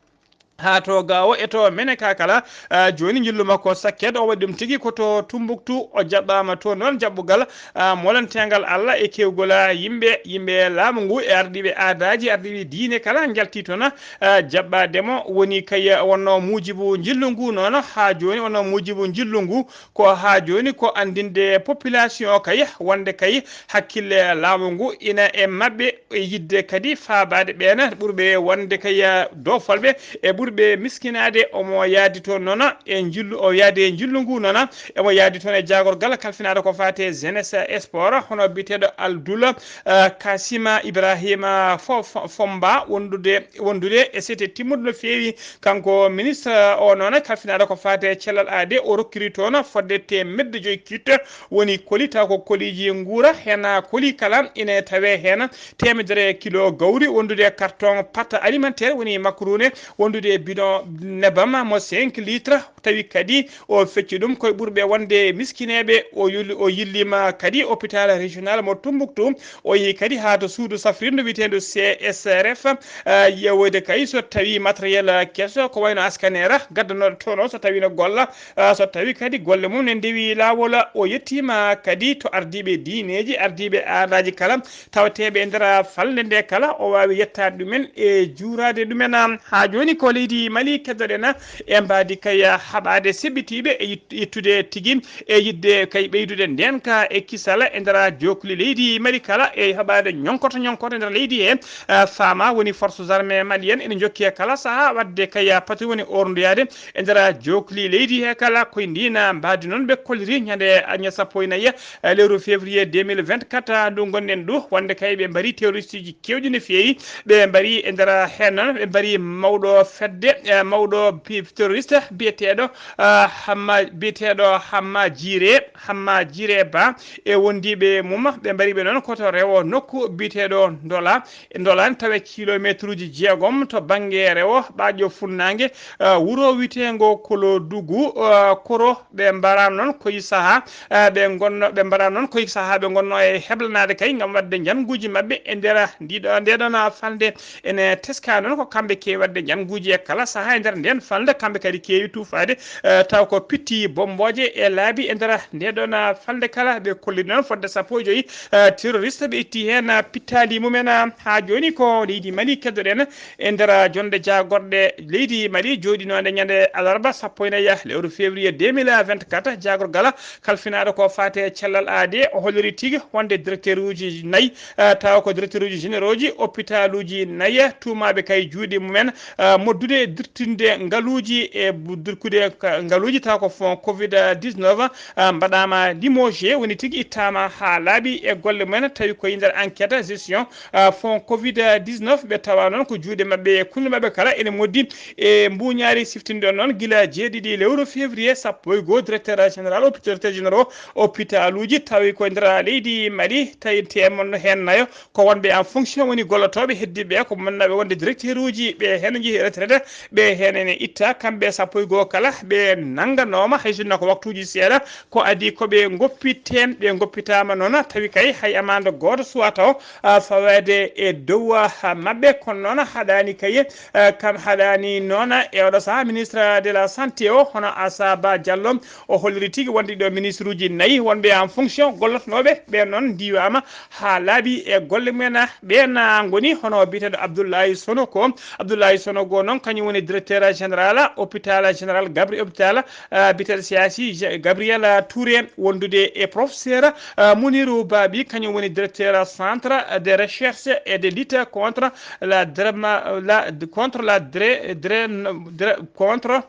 Haa to Gao e to Menaka kala, ah, jooni njillu makko sakket, o waɗi ɗum tigi ko to Tumbuktu, o jaɓɓaama toon noon jaɓɓugal, ah, molanteengal Allah e keewgol, ah, yimɓe, yimɓe laamu ngu e ardiiɓe aadaaji, ardiiɓe diine kala njalti toon, ah, jaɓɓaade mo. Woni kay wonnoo muujibu njillu ngu noon, haa jooni wonnoo muujibu njillu ngu ko haa jooni ko anndinde population o kay wonde kay hakkille laamu ngu ina e maɓɓe, e yiɗde kadi faabaade ɓeen ɓurɓe wonde kay doofolɓe e ɓurɓe miskinaade. Omo yahdi toon noon e njillu, o yahdi e njillu ngu noon, omo yahdi toon e jaagorgal kalfinaade ko faati e jeunesse e sport, hono biyeteeɗo Aldul, eh, Kasima Ibrahima Fo-, Fo-, Fomba, wondude, wondude e sete timmuɗo no feewi. Kanko ministre o noon kalfinaade ko faati e cellal aadee, o rokkiri toon fodde teemedde joy kit woni koli, taw ko koliiji nguura, heen koli kala ina tawee heen teemedere kilo gawri, wondude e carton pâte alimentaire, woni makaroni, wondude e bidon nebam mo cinq litres, tawi kadi o fecci ɗum koye ɓurɓe wonde miskineeɓe, o yul-, o yilliima kadi hôpital régional mo Tumbuktu, o yehi kadi haa to suudu safrirdu wiyeteendu C S R F, ah, yewoyde kay so tawi matériel keso ko wayno scanner gaddanooɗo toon o so tawi no golla, ah, so tawi kadi golle mum ne ndewi laawol, o yettiima kadi to ardiiɓe diineeji, ardiiɓe aadaaji kala, tawateeɓe e nder falnde nde kala, o waawi yettaade ɗumen e juuraade ɗumen. Haa jooni ko leydi Mali keddoɗen e mbaadi kay haɓaade seɓɓitiiɓe e yit-, yettude tigi e yiɗde kay ɓeydude ndeenka e kisal e nder jookli leydi Mali kala e haɓaade ñonkoto ñonkoto e nder leydi he. Eh, faama woni forces armées maliennes ene njokki e kala sahaa waɗde kay patrouille woni orndoyaade e nder jookli leydi he kala. Koye ndiin mbaadi noon ɓe kolliri ñande, ñande sappo e nayi, eh, lewru février deux mille vingt-quatre ndu ngonɗen ɗo, wonde kay ɓe mbari terroriste uji keewɗi no feewi, ɓe mbari e nder heen noon, ɓe mbari mawɗo fedde de, eh, mawɗo bi-, terroriste biyeteeɗo, ah, Hamma, biyeteeɗo Hamma Jire, Hamma Jire Ba e wondiiɓe mum, ɓe mbari ɓe noon koto rewo nokku biyeteeɗo Ndola. E Ndolan tawe kilomeetruuji jeegom to bannge rewo ɓaaƴo funnaange, ah, wuro wiyeteengo Kolodugu, ah, Koro. Ɓe mbaraama noon koye sahaa, ah, ɓe ngonno, ɓe mbaraama noon koye sahaa ɓe ngonno e heblanaade kay ngam waɗde njannguuji maɓɓe e nder ndiɗo, ndeɗon falnde. Ene teska noon ko kamɓe keewi waɗde njannguuji e kala sahaa e nder ndeen falnde, kamɓe kadi keewi tuufaade, eh, taw ko pitti bommbooje e laabi e nder ndeɗon, ah, falnde kala. Ɓe kolli noon fodde sappo e joyi, eh, terroriste, ɓe itti heen, ah, pittaali mumen, ah, haa jooni ko leydi Mali keddoɗen e nder, ah, jonnde jaagorɗe leydi Mali jooɗinoonde ñande alarba sappo e nayi lewru février deux mille vingt-quatre, jaagorgal kalfinaaɗo ko faati e cellal aadee, o holliri tigi wonde directeur uji nayi, eh, tawa ko directeur uji généraux ji hôpital uji nayi, tuumaaɓe kay juuɗe mumen, eh, moddude dirtinde ngaluuji e bu-, dirkude ka-, ngaluuji tawa ko fonds covid dix-neuf, eh, mbaɗaama limogé, woni tigi ittaama haa laaɓi e golle mumen, tawi koye nder enquête gestion, eh, fonds covid dix-neuf, ɓe tawa noon ko juuɗe maɓɓe e kulle maɓɓe kala ene moddi e mbuuñaari siftinɗo noon gila jeeɗiɗi lewru février sappo e goo, directeur général, hôpi-, directeur généraux hôpitaluuji tawi ko e nder leydi Mali, tawi teemonno heen nayo ko wonɓe en fonction woni gollotooɓe, heddiiɓe ko mannaaɓe wonde directeur uji ɓe heen njehi retraite, ɓe heen ene itta kamɓe sappo e goo kala, ɓe nannganooma hay sinno ko waktuuji seeɗa, ko adii ko ɓe ngoppiteen, ɓe ngoppitaama noon tawi kay hay amande gooto suwaa taw, ah, faweede e dow, ah, maɓɓe, kono noon haɗaani kay, ah, kam haɗaani noon e oɗo sahaa ministre de la santé o, hono Asaba Diallo, o holliri tigi wonde ɗo ministre uji nayi wonɓe en fonction gollotonooɓe ɓe noon ndiwaama haa laaɓi e golle mumen. Ɓeen ngoni hono biyeteeɗo Abdoulaye Sonoko. Abdoulaye Sonoko noon kañum woni directeur général hôpital général Gabri hôpital, ah, biyeteeɗo C H I G-, Gabriel Touré, wondude e professeur, ah, Mounirou Babi, kañum woni directeur centre de recherche et de lutte contre la drama-, la, contre la dré-, dré-, dré-, contre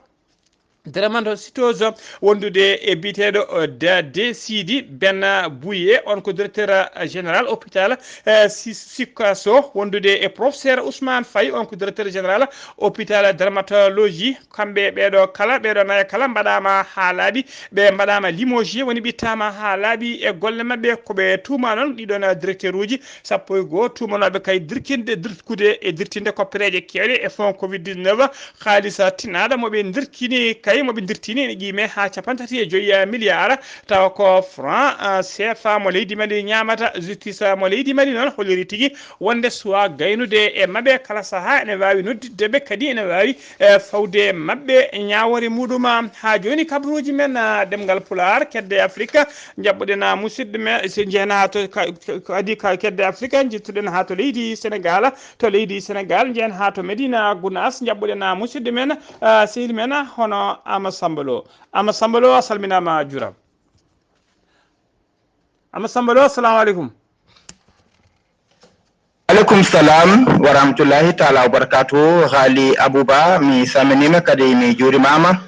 drépanocytose, wondude e biyeteeɗo, eh, Da-, De Sidi Ben Bouye, on ko directeur, eh, général hôpital, eh, Si-, Sikasso, wondude e professeur Ousmane Faye, on ko directeur général hôpital dermatologie. Kamɓe ɓeeɗo kala, ɓeeɗo nayo kala mbaɗaama haa laaɓi, ɓe mbaɗaama limogé, woni ɓe ittaama haa laaɓi e golle maɓɓe. Ko ɓe tuuma noon ɗiɗon directeur uji sappo e goo tuumanooɓe kay dirkinde, dirkude e dirtinde koppereeje keewɗe e fonds covid dix-neuf, haalisa tinaaɗo mo ɓe ndirkini kay, mo ɓe ndirtini ene qiime haa cappanɗe tati e joyi milliard, tawa ko franc, ah, C F A mo leydi Mali ñaamata. Justice mo leydi Mali noon holliri tigi wonde suwaa gaynude e maɓɓe, kala sahaa ene waawi nodditde ɓe, kadi ene waawi, eh, fawde maɓɓe ñaawoore muɗum. Haa jooni kabaruuji men, ah, ɗemngal Pulaar, kedde Afrika, njaɓɓuɗen, ah, musidɗo men, so njehen haa to ka-, ka-, kadi ka-, kedde Afrika, njettuɗen haa to leydi Senegaal. To leydi Senegaal, njehen haa to Medina Gunaas, njaɓɓuɗen, ah, musidɗo men, ah, sehil men, ah, hono Ama Samba Lo. Ama Samba Lo, a salminaama, a juuraama. Ama Samba Lo, assalamu aleykum. Aleykum salam wa rahmatullahi taala wa barakatuhu. Haali Abouba, mi salminiima kadi mi juurimaama.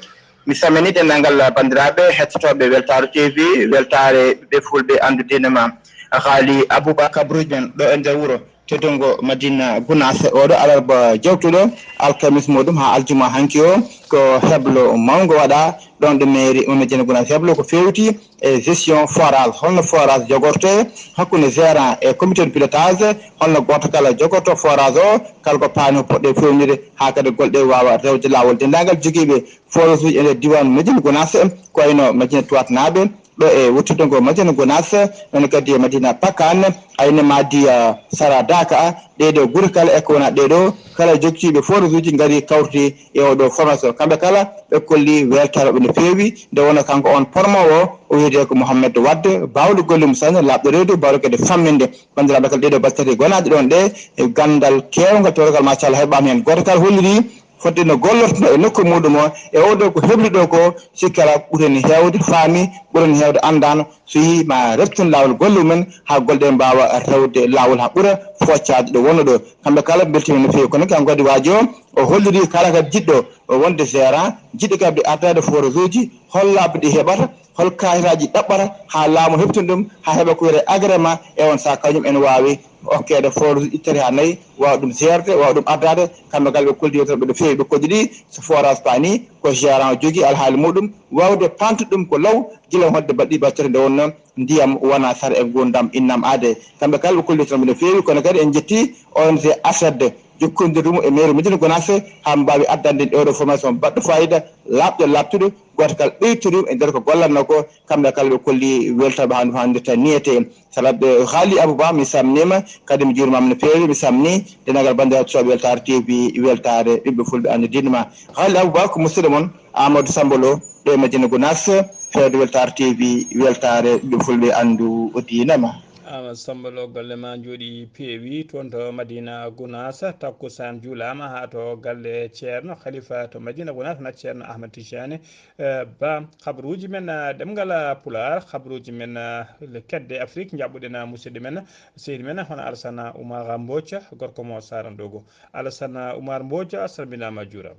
Mi salmini denndaangal banndiraaɓe hettotooɓe Weltaare T V, Weltaare ɓiɓɓe Fulɓe anndude ma. Haali Abouba, kabaruuji men ɗo e nder wuro teddungo Madina Gunaas, oɗo alarba jawtuɗo, alkamis muɗum haa aljuma hanki o, ko heblo mawngo waɗa ɗon ɗo mairie Madina Gunaas. Heblo ko feewti e gestion forage, holno forage jogorte hakkunde gérant e comité de pilotage, holno gooto kala jogorto forage o, kala ko paani o poɗɗo fewnide haa kadi golle ɗe waawa rewde laawol. Denndaangal jogiiɓe forage uji e nder diiwaan Madina Gunaas, ko wayno Madina Tuwaat naaɓe, ɗo e wuttude ngo Madina Gunaas, noon kadi e Madina Pakaan, ayne Madi, ah, Sara Daka, ɗee ɗo gure kala e ko wona ɗee ɗo, kala jokkiiɓe forage uji ngari kawriti e oo ɗo formation. Kamɓe kala ɓe kolli weltaare maɓɓe no feewi, nde wonno kanko on pormoowo o, o wiyetee ko Mouhamed Wade, baawɗo golle mum sanne, laaɓɗo reedu, baawɗo kadi famminde. Banndiraaɓe kala ɗee ɗo battati gonaaɗe ɗon ɗe, e ganndal keewngal, tewtogal machallah heɓaama heen. Gooto kala holliri fodde no gollortoo e nokku muɗum o, e oo ɗo ko hebli ɗo ko, si kala ɓurani heewde faami, ɓurani heewde anndaano, so yii ma reftin laawol golle mumen haa golle ɗe mbaawa rewde laawol haa ɓura foccaade ɗo wonno ɗo. Kamɓe kala mbeltiima no feewi. Kono kanko kadi waaji o, o holliri kala kadi jiɗɗo o wonde gérant, jiɗɗo kadi ardaade forage uji, hollaaɓe ɗi heɓata, Hol kaayitaaji ɗaɓɓata haa laamu heɓtina ɗum, haa heɓa ko wiyetee agrément, e on sahaa kañum ene waawi okkeede forage ittere haa nayi, waawa ɗum seerde, waawa ɗum addaade, kamɓe kala ɓe koldi yewtere ɓe ɗo feewi ɓe kolli ɗi, so forage paani, ko gérant jogii alhaali muɗum, waawde pamtude ɗum ko law, gila wonde baɗɗi battete nde wonnoo, ndiyam wona sar e nguurndam innam aade. Kamɓe kala ɓe kolli yewtere ɓe ɗo feewi, kono kadi en njetti O N G ACED, jokkondirde mum e mairie Médina Gounass, haa mbaawi addande en ɗeeɗo formation baɗɗo fayida, laaɓɗo laaɓtuɗo, gooto kala ɓeytori e nder ko gollatnoo ko, kamɓe kala ɓe kolli weltaare ɓe hannde hannde tan niyete. Salat, eh, Haali Abou Ba, mi salminiima, kadi mi juurimaama no feewi, mi salmini denndaangal banndiraaɓe suɓaaɓe Weltaare T V, weltaare ɓiɓɓe fulɓe anndu diine ma. Haali Abou Ba ko musidɗo mon Amadou Samba Lo, ɗo e Médina Gounass, fewde Weltaare T V, weltaare ɓiɓɓe fulɓe anndu diine ma. Amadou Samba Lo, golle ma njooɗi peewi toon to Madina Gounass, takkusaan juulaama haa to galle Ceerno Khalifa to Madina Gounass, na Ceerno Ahmad Tijani. Eh, Ba, habruuji men, eh, ɗemngal, eh, Pulaar, habruuji men, eh, le kedde Afrik, njaɓɓuɗen, eh, musidɗo men, sehil men, hono Alassane Oumar Mbodj, gorko mo Sarandogo. Alassane Oumar Mbodj, a salminaama, a juuraama.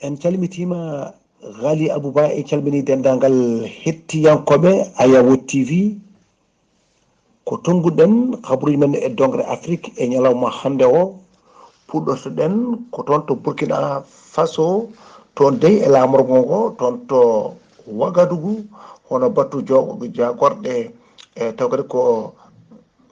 En calmitiima, Ghali Abou Ba, en calminii denndaangal hettiyankooɓe Ayawo T V. Ko tonnguɗen habruuji men e doŋre Afrik e ñalawma hannde o. Puɗɗortoɗen ko toon to Burkina Faso, toon dey e laamorgo ngo, toon to Wagadugu, hono batu jo-, jaagorɗe, e taw kadi ko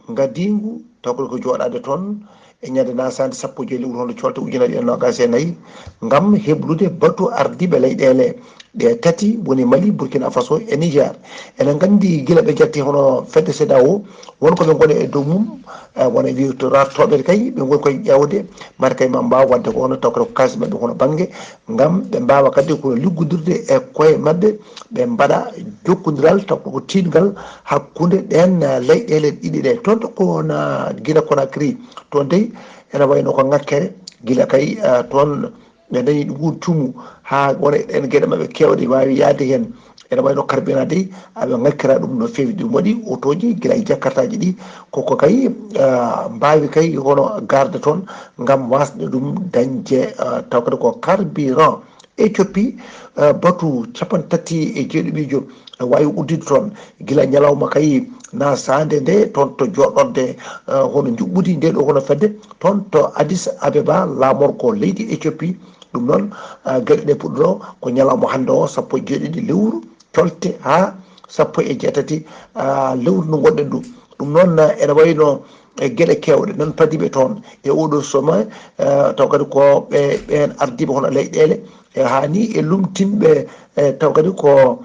ngadiingu, taw kadi ko jooɗaade toon e ñande nasaande sappo e joy lewru hono colte ujunere e noogaas e nayi, ngam heblude batu ardiiɓe leyɗeele ɗe tati woni Mali, Burkina Faso e Niger. Eɗen nganndi gila ɓe njatti hono fedde CEDEAO, won ko ɓe ngoni e dow mum, eh, wona wiirtoraaɗo toɓɓere kay, ɓe ngoni koye ƴeewde, mata kay ma mbaaw waɗde ko hono taw kadi ko kaalis maɓɓe hono bannge, ngam ɓe mbaawa kadi ko liggodirde e koye maɓɓe, ɓe mbaɗa jokkondiral taw ko tiiɗngal hakkunde ɗeen, eh, leyɗeele ɗiɗi ɗe. Toon to ko na Guinée Conakry, toon dey ene wayno ko ŋakkere, gila kay, eh, toon ɓe dañi ɗum ngun cumu haa wona e ɗeen geɗe maɓɓe keewɗe waawi yahde heen. Ene wayno carburant dey, aɓe ŋakkira ɗum no feewi. Ɗum waɗi otooji gila e jakartaaji ɗi, koko kay, ah, mbaawi kay hono garde toon ngam waasde ɗum dañde, ah, taw kadi ko carburant. Éthiopie, ah, batu capanɗe tati e jeeɗiɗijo, ah, waawi uddude toon gila ñalawma kay nasaande nde toon to jooɗorde, ah, hono njuɓɓudi nde ɗo hono fedde toon to Addis Abeba, laamorgo leydi Éthiopie. Ɗum noon, ah, geɗe ɗe puɗɗoroo ko ñalawma hannde o, sappo e jeeɗiɗi lewru colte haa sappo e jeetati, ah, lewru ndu ngonɗen ndu. Ɗum noon, ah, ene wayno e geɗe keewɗe noon padiiɓe toon e oɗo sommet, ah, taw kadi ko ɓe, ɓeen ardiiɓe hono leyɗeele, e haa ni e lumtinɓe, e taw kadi ko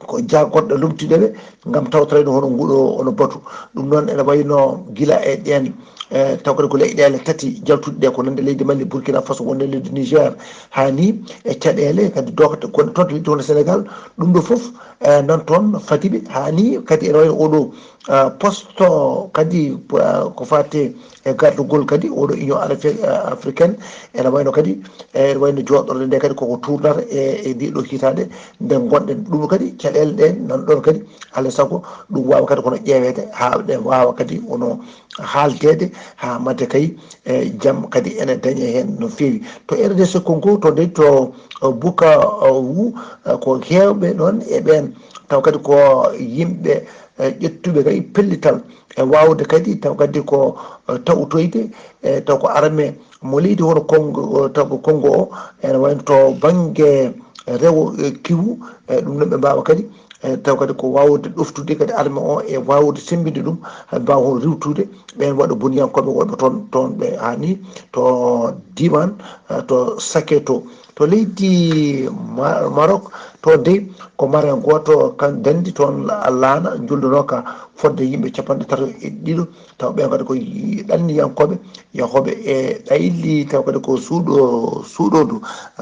ko jaagorɗe lomtiiɗe ɓe ngam tawtoreede hono nguɗo, hono batu. Ɗum noon ene wayno gila e ɗeen, eh, taw kadi ko leyɗeele tati jaltuɗe ɗe, ko nande leydi Mali, Burkina Faso, wonde leydi Niger, haa ni e caɗeele kadi dookte gonɗe toon to leydi hono Sénégal. Ɗum ɗo fof, eh, nan toon fadiiɓe, haa ni kadi ene wayno oɗo, ah, poste kadi, ah, ko faate e gardugol kadi oɗo Union Arafe-, ah, Africaine, ene wayno kadi, eh, ene wayno jooɗorde nde kadi koko tournata e, e ndiɗo hitaande nde ngonɗen. Ɗum kadi caɗeele ɗe nan ɗon kadi, alaa sago ɗum waawa kadi kono ƴeeweede haa ɗe waawa kadi hono haaldeede haa madde kay, eh, jam kadi ene dañe heen no feewi. To R D C Congo, to nde to, eh, Bukavu, eh, ko heewɓe ɗon e ɓeen taw kadi ko yimɓe, eh, ƴettuɓe kay pellital e waawde kadi taw kadi ko, eh, tawtoyde, eh, taw ko armée mo leydi hono Congo, eh, taw ko Congo o, ene wayno to bannge rewo, eh, Kivu, eh, ɗum noon ɓe mbaawa kadi, eh, taw kadi ko waawde ɗoftude kadi armée o e waawde semmbinde ɗum, haa ɓe mbaawa hono riiwtude ɓeen waɗa boniyankooɓe wonɓe toon, toon ɓe haa ni to diiwaan, eh, to Saketo. To leydi Ma-, Maroc, toon dey ko marin gooto kan danndi toon la-, laana julndanooka fodde yimɓe capanɗe tato e ɗiɗo, taw ɓeen kadi ko yi-, ɗanniyankooɓe yahooɓe e ɗayli, taw kadi ko suuɗo-, suuɗoondu.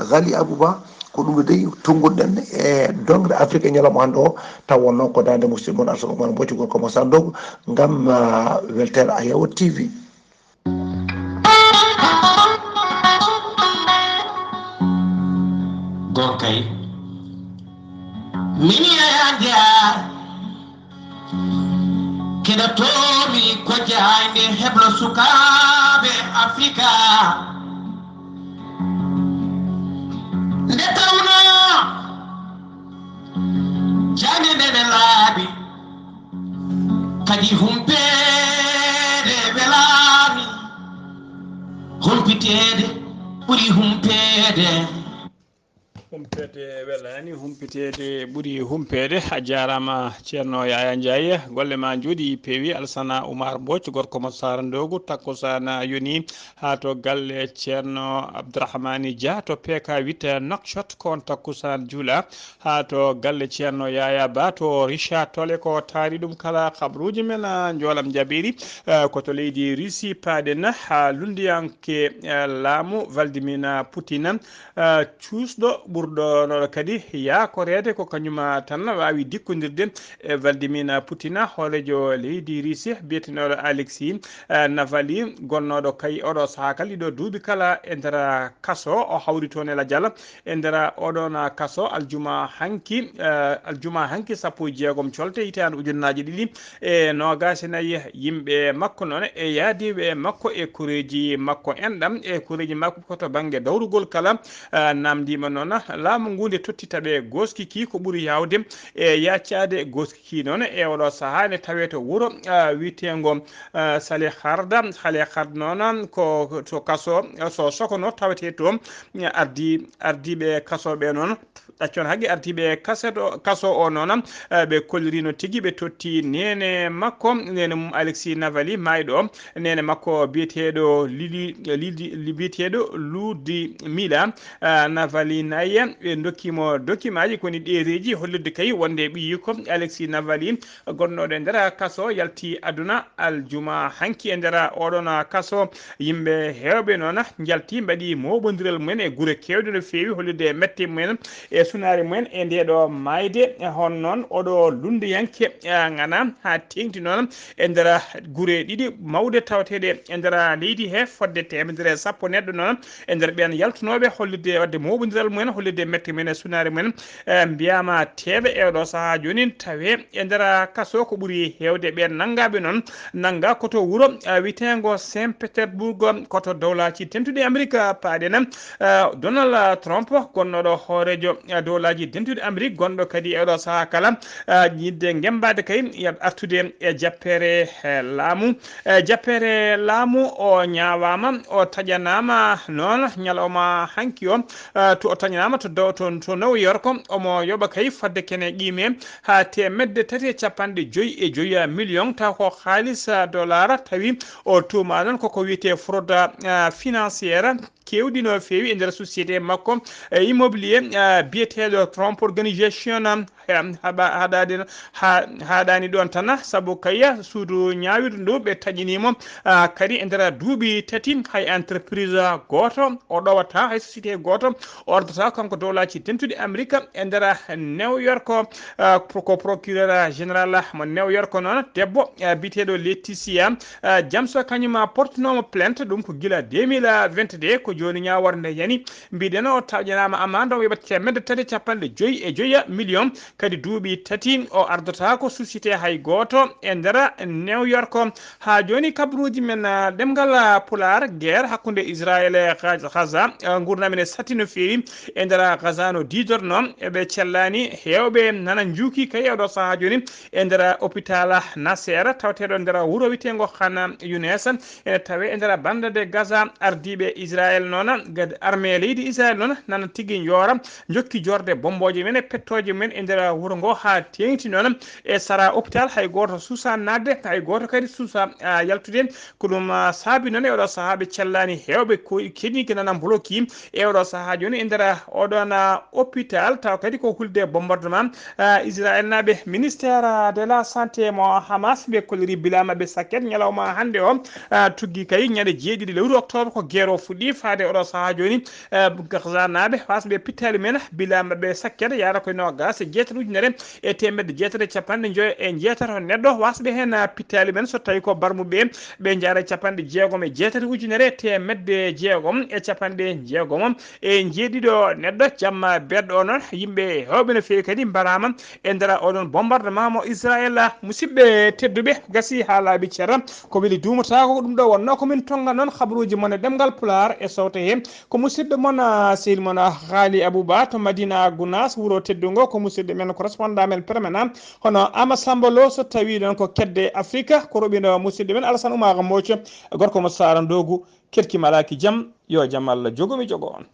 Ghali Abou Ba, ko ɗum ɗo dey tonnguɗen e doŋre Afrik e ñalawma hannde o, taw wonnoo ko daande musidɗo mon Alassane Oumar Mbodj, gorko mo Sandogo, ngam, ah, weltaare Ayawo T V. Gonkay. Min yaya ndeya. Keɗotoomi ko jaayde heblo sukaaɓe Afrika. Nde tawnoo Jande nde ne laaɓi, kadi humpeede welaani, humpiteede ɓuri humpeede. Humpete welaani, humpiteede ɓuri humpeede. A jaaraama, Ceerno Yaya Ndiaye, golle ma njooɗi, peewi. Alsana Oumar Mbodj, gorko mo Saara Ndoogu, takkusaan yoni haa to galle Ceerno Abdourahmani Dia to P K huit Nouakchott, ko on takkusaan juula. Haa to galle Ceerno Yaya Ba to Richard Toll, ko taari ɗum kala. Kabruuji men, ah, njoolam jabiiri, eh, ko to leydi Russie paaɗen, haa lunndiyanke, eh, laamu Vladimir Putin, eh, cuusɗo ɓurɗo noon kadi yaakoreede ko kañum tan waawi dikkondirde e Vladimir Putin, hooreejo leydi Russie biyetenooɗo Alexis, eh, Navalny, gonnooɗo kay oɗo sahaa kala ɗiɗo duuɓi kala e nder kaso. O hawri toon e lajal e nder oɗon kaso aljuma hanki, eh, aljuma hanki sappo e jeegom colte hitaande ujunnaaji ɗiɗi e noogaas e nayi. Yimɓe makko noon e yaadiiɓe makko e koreeji makko enɗam e koreeji makko ko to bannge dawrugol kala, eh, naamndiima noon laamu ngu nde totti taɓe gooski ki ko ɓuri yaawde e yaccaade gooski ki noon e oɗo sahaa ne tawee to wuro, eh, wiyeteengo, eh, Salehard. Salehard noon ko to kaso so sokono tawetee to. Ardi, ardiiɓe kaso ɓe noon, ɗaccon haqqe, ardiiɓe kaseto, kaso o noon, eh, ɓe kollirino tigi ɓe totti neene makko, neene mum Alexis Navalny maayɗo o, neene makko biyeteeɗo Lili, Lili, biyeteeɗo Ludmila, eh, Navalny nayi, ɓe ndokkimo dokimaaji koni ɗereeji hollirde kay wonde ɓiyi ko Alexis Navalny gonnooɗo e nder kaso yalti aduna aljuma hanki e nder oɗon kaso. Yimɓe heewɓe noon njalti mbaɗi mooɓondiral mumen e gure keewɗe no feewi hollirde e mette mumen e sunaare mumen e ndeeɗo maayde. Hono noon oɗo lunndiyanke, eh, ŋana haa teeŋti noon e nder gure ɗiɗi mawɗe tawateeɗe e nder leydi he fodde teemedere e sappo neɗɗo noon e nder ɓeen yaltunooɓe hollirde waɗde mooɓondiral mumen hollirde mette mumen e sunaare mumen, eh, mbiyaama teeɓe e oɗo sahaa jooni tawe e nder kaso ko ɓuri heewde ɓeen nanngaaɓe noon nannga ko to wuro, eh, wiyeteengo Saint Petersburg ko to dowlaaji dentuɗi Amerik paaɗen. Eh, Donald Trump gonnooɗo hooreejo, eh, dowlaaji dentuɗi Amerik gonɗo kadi e oɗo sahaa kala, eh, yiɗde ngemmbaade kay artude e jappeere, eh, laamu. E jappeere laamu o ñaawaama, o taƴanaama noon ñalawma hanki o, eh, to o taƴanaama to dow, to, to New York, omo yoɓa kay fodde kene qiime haa teemedde tati e capanɗe joyi e joyi million, taw ko haalis, eh, dollar, tawi o tuumaa noon koko wiyetee fraude, eh, financière keewɗi no feewi e nder société makko, eh, immobilier, eh, biyeteeɗo Trump Organization, eh, haɓa-, haɗaade, ha-, haɗaani ɗoon tan, sabu kay suudu ñaawirdu ndu ɓe taƴinii mo, ah, kadi e nder duuɓi tati hay entreprise gooto o ɗowataa, hay société gooto o ardata kanko dowlaaji dentuɗi Amerik e nder New York, ah, pro-, ko procureur général mo New York noon, debbo, ah, biyeteeɗo Laetitia, ah, James, kañum portinooma plainte, ɗum ko gila deux mille vingt-deux, ko jooni ñaaworde nde yani. Mbiɗen o taƴanaama amande o yoɓata teemedde tati e capanɗe joyi e joyi million, kadi duuɓi tati o ardotaako société hay gooto e nder New York. Haa jooni kabaruuji men, ah, ɗemngal, ah, Pulaar, guerre hakkunde Israel e Gaz-, Gaza, ah, nguurndam ene satti no feewi e nder Gaza no diidornoo. Eɓe cellaani heewɓe nana njuuki kay e oɗo sahaa jooni e nder hôpital Nasser tawateeɗo nder wuro wiyeteengo Khan Younes. Ene tawee e nder bande de Gaza, ardiiɓe Israel noon, gad-, armée leydi Israel noon, nana tigi njoora, njokki joorde bommbooje men e pettooje men e nder wuro ngo haa teeŋti noon e sara hôpital, hay gooto suusaa naatde, hay gooto kadi suusaa, ah, yaltude. Ko ɗum, ah, saabi noon e oɗo sahaa ɓe cellaani heewɓe ko keñiike nana mboloki e oɗo sahaa jooni e nder oɗon, ah, hôpital, taw kadi ko hulde bombardement, ah, Israel naaɓe. Ministère, ah, de la santé mo Hamas ɓe kolliri bila maɓɓe sakket ñalawma hannde o, ah, tuggi kay ñande jeeɗiɗi lewru octobre ko guerre o fuɗɗi faade oɗo sahaa jooni, ah, Gaza naaɓe wasɓe pittaali men bila maɓɓe sakket yaara koye noogaas e jeetati ujunere e teemedde jeetati e capanɗe njoyo e jeetati neɗɗo wasɓe heen, ah, pittaali men so tawi ko barmuɓe ɓe njaara capanɗe jeegom e jeetati ujunere e teemedde jeegom e capanɗe jeegom e jeeɗiɗo neɗɗo. Jamma beɗɗo o noon, yimɓe heewɓe no feewi kadi mbaraama e nder oɗon bombardement mo Israel. Musidɓe tedduɓe, gasi haa laaɓi ceera, ko weli duumataako, ko ɗum ɗo wonnoo ko min tonnga noon kabaruuji mon e ɗemngal Pulaar e sowte he. Ko musidɗo mon, ah, sehil mon, ah, Haali Abouba to Mali. Madina Gunaas, wuro teddungo, ko musidɗo men, correspondant men permanent, hono Ama Samba Lo, so tawi ɗon ko kedde Afrika, ko roɓino musidɗo men Alassane Oumar Mbodj, gorko mo Sara Ndogu, keɗki malaki jam, yo jam Allah jogo mi jogo on.